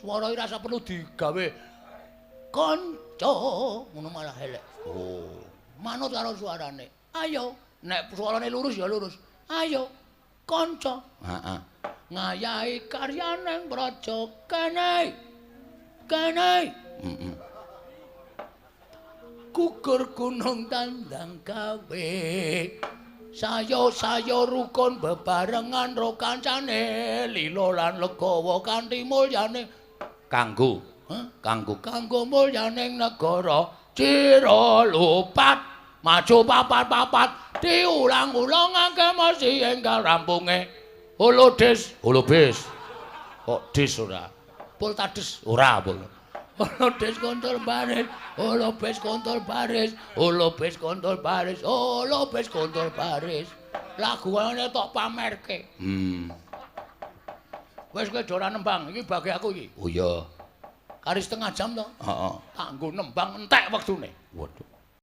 Swara iki rasa perlu digawe kanca, ngono malah elek. Oh, manut karo suarane. Ayo, nek suarane lurus ya lurus. Ayo, kanca. Heeh. Ngayahi karyaning praja kene. Kene. Heeh. Gugur gunung tandang gawe. Sayo-sayo rukun bebarengan ro kancane, lila lan legawa kanthi mulyane. Kanggo, huh? Kanggo kanggo mulyaning negara. Cira lupat, maju papat-papat, diulang-ulangake mesti enggal rampunge. Holodes, holobes. Kok des ora? Poltades ora, pol. Holodes kontol baris, holobes kontol baris, holobes kontol baris, holobes kontol baris. Lagune tok pamerke. Wis kowe ora nembang, iki bagi aku iki. Oh iya. Kari setengah jam to? Heeh. Tak nggo nembang entek wektune. Waduh.